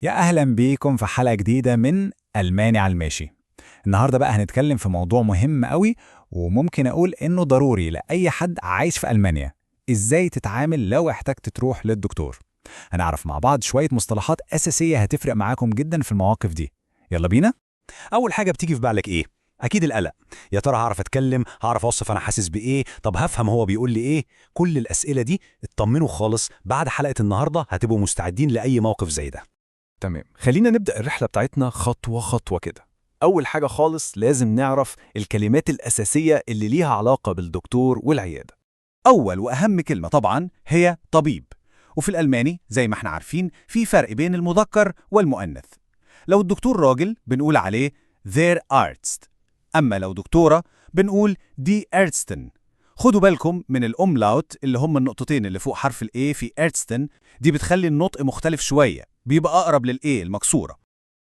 يا أهلا بيكم في حلقة جديدة من ألماني على الماشي. النهاردة بقى هنتكلم في موضوع مهم قوي، وممكن أقول إنه ضروري لأي حد عايش في ألمانيا. إزاي تتعامل لو احتجت تروح للدكتور؟ هنعرف مع بعض شوية مصطلحات أساسية هتفرق معاكم جدا في المواقف دي. يلا بينا. أول حاجة بتيجي في بالك إيه؟ أكيد القلق. يا ترى هعرف أتكلم؟ هعرف أوصف أنا حاسس بإيه؟ طب هفهم هو بيقول لي إيه؟ كل الأسئلة دي اطمنوا خالص، بعد حلقة النهاردة هتبقوا مستعدين لأي موقف زي ده. تمام، خلينا نبدأ الرحلة بتاعتنا خطوة خطوة كده. أول حاجة خالص لازم نعرف الكلمات الأساسية اللي ليها علاقة بالدكتور والعيادة. أول وأهم كلمة طبعا هي طبيب، وفي الألماني زي ما احنا عارفين في فرق بين المذكر والمؤنث. لو الدكتور راجل بنقول عليه der Arzt، أما لو دكتورة بنقول die Ärztin. خدوا بالكم من ال Umlaut اللي هم النقطتين اللي فوق حرف ال A في Ärztin، دي بتخلي النطق مختلف شوية، بيبقى أقرب لل E المكسورة.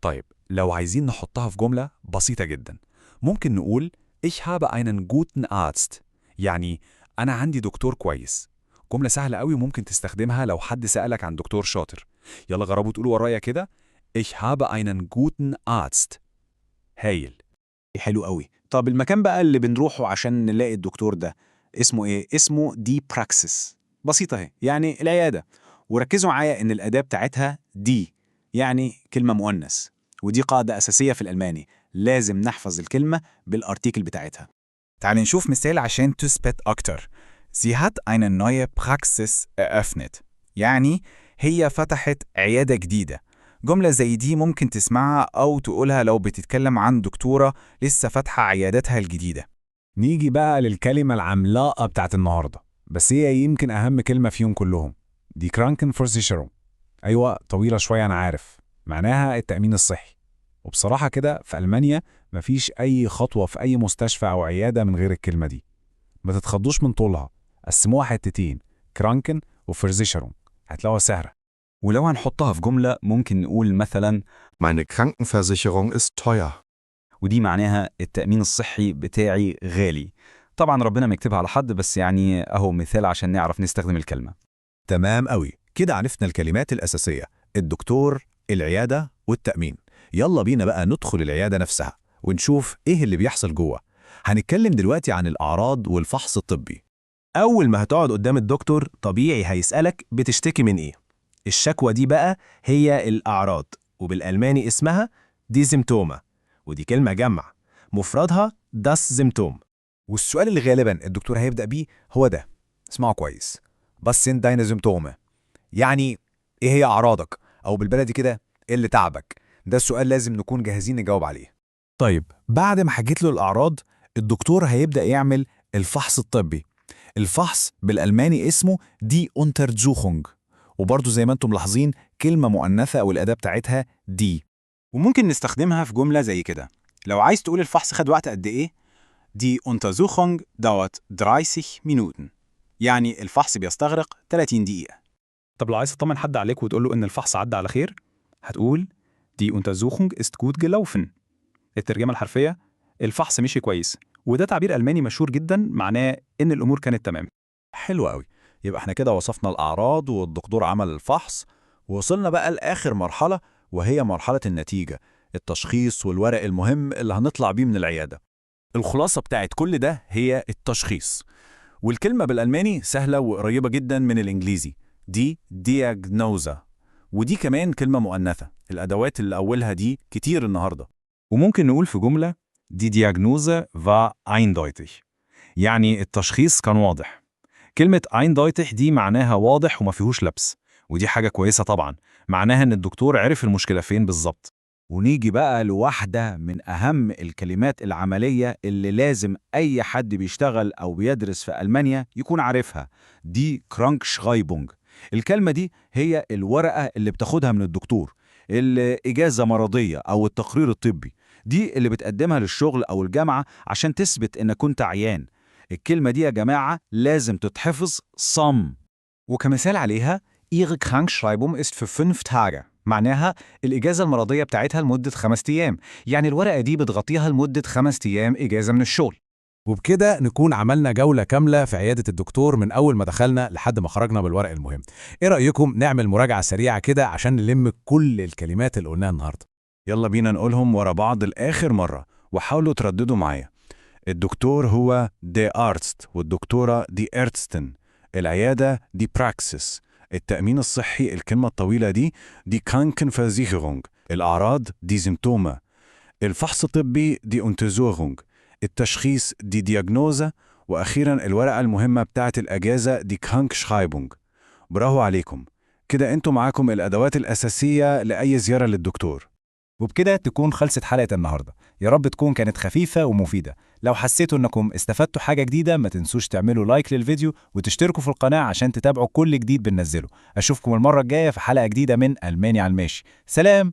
طيب لو عايزين نحطها في جملة بسيطة جدا، ممكن نقول Ich habe einen guten Arzt، يعني أنا عندي دكتور كويس. جملة سهلة قوي ممكن تستخدمها لو حد سألك عن دكتور شاطر. يلا جربوا تقولوا ورايا كده: Ich habe einen guten Arzt. هايل. حلو قوي. طب المكان بقى اللي بنروحه عشان نلاقي الدكتور ده اسمه ايه؟ اسمه die Praxis. بسيطة اهي، يعني العيادة. وركزوا معايا ان الأداة بتاعتها die، يعني كلمة مؤنث، ودي قاعدة أساسية في الألماني، لازم نحفظ الكلمة بال Artikel بتاعتها. تعال نشوف مثال عشان تثبت أكتر. Sie hat eine neue Praxis eröffnet. يعني هي فتحت عيادة جديدة. جملة زي دي ممكن تسمعها أو تقولها لو بتتكلم عن دكتورة لسه فاتحة عيادتها الجديدة. نيجي بقى للكلمة العملاقة بتاعت النهاردة، بس هي يمكن أهم كلمة فيهم كلهم، die Krankenversicherung. أيوة طويلة شوية أنا عارف، معناها التأمين الصحي. وبصراحة كده في ألمانيا مفيش أي خطوة في أي مستشفى أو عيادة من غير الكلمة دي. ما تتخضوش من طولها، قسموها حتتين، Kranken و Versicherung، هتلاقوها سهلة. ولو هنحطها في جملة ممكن نقول مثلا Meine Krankenversicherung ist teuer. ودي معناها التأمين الصحي بتاعي غالي. طبعا ربنا ما يكتبها على حد، بس يعني أهو مثال عشان نعرف نستخدم الكلمة. تمام قوي، كده عرفنا الكلمات الأساسية: الدكتور، العيادة، والتأمين. يلا بينا بقى ندخل العيادة نفسها ونشوف إيه اللي بيحصل جوه. هنتكلم دلوقتي عن الأعراض والفحص الطبي. أول ما هتقعد قدام الدكتور طبيعي هيسألك بتشتكي من إيه. الشكوى دي بقى هي الأعراض، وبالألماني اسمها die Symptome، ودي كلمة جمع، مفردها das Symptom. والسؤال اللي غالبا الدكتور هيبدأ بيه هو ده، اسمعوا كويس: Was sind deine Symptome؟ يعني ايه هي أعراضك، أو بالبلدي كده ايه اللي تعبك. ده السؤال لازم نكون جاهزين نجاوب عليه. طيب بعد ما حكيت له الأعراض، الدكتور هيبدأ يعمل الفحص الطبي. الفحص بالألماني اسمه die Untersuchung، وبرضه زي ما انتم ملاحظين كلمة مؤنثة أو الأداة بتاعتها die. وممكن نستخدمها في جملة زي كده، لو عايز تقول الفحص خد وقت قد إيه: Die Untersuchung dauert 30 Minuten. يعني الفحص بيستغرق 30 دقيقة. طب لو عايز تطمن حد عليك وتقول له إن الفحص عدى على خير، هتقول Die Untersuchung ist gut gelaufen. الترجمة الحرفية الفحص مشي كويس، وده تعبير ألماني مشهور جدا معناه إن الأمور كانت تمام. حلو قوي، يبقى احنا كده وصفنا الأعراض والدكتور عمل الفحص، ووصلنا بقى لآخر مرحلة وهي مرحلة النتيجة، التشخيص والورق المهم اللي هنطلع بيه من العيادة. الخلاصة بتاعت كل ده هي التشخيص، والكلمة بالألماني سهلة وقريبة جدا من الإنجليزي، die Diagnose، ودي كمان كلمة مؤنثة. الأدوات اللي أولها die كتير النهاردة. وممكن نقول في جملة Die Diagnose war eindeutig، يعني التشخيص كان واضح. كلمة eindeutig دي معناها واضح وما فيهوش لبس، ودي حاجة كويسة طبعا، معناها إن الدكتور عرف المشكلة فين بالظبط. ونيجي بقى لواحدة من أهم الكلمات العملية اللي لازم أي حد بيشتغل أو بيدرس في ألمانيا يكون عارفها، die Krankschreibung. الكلمة دي هي الورقة اللي بتاخدها من الدكتور، الإجازة مرضية أو التقرير الطبي، دي اللي بتقدمها للشغل أو الجامعة عشان تثبت إنك كنت عيان. الكلمة دي يا جماعة لازم تتحفظ صم. وكمثال عليها Ihre Krankschreibung ist für 5 Tage، معناها الإجازة المرضية بتاعتها لمدة 5 أيام، يعني الورقة دي بتغطيها لمدة 5 أيام إجازة من الشغل. وبكده نكون عملنا جولة كاملة في عيادة الدكتور من أول ما دخلنا لحد ما خرجنا بالورق المهم. إيه رأيكم نعمل مراجعة سريعة كده عشان نلم كل الكلمات اللي قلناها النهاردة؟ يلا بينا نقولهم ورا بعض لآخر مرة، وحاولوا ترددوا معايا. الدكتور هو der Arzt، والدكتورة die Ärztin. العيادة die Praxis. التأمين الصحي الكلمة الطويلة دي die Krankenversicherung. الأعراض die Symptome. الفحص الطبي die Untersuchung. التشخيص die Diagnose. وأخيرا الورقة المهمة بتاعة الأجازة die Krankschreibung. برافو عليكم، كده انتوا معاكم الأدوات الأساسية لأي زيارة للدكتور. وبكده تكون خلصت حلقة النهاردة. يا رب تكون كانت خفيفة ومفيدة. لو حسيتوا انكم استفدتوا حاجة جديدة، ما تنسوش تعملوا like للفيديو وتشتركوا في القناة عشان تتابعوا كل جديد بننزله. أشوفكم المرة الجاية في حلقة جديدة من ألماني على الماشي. سلام.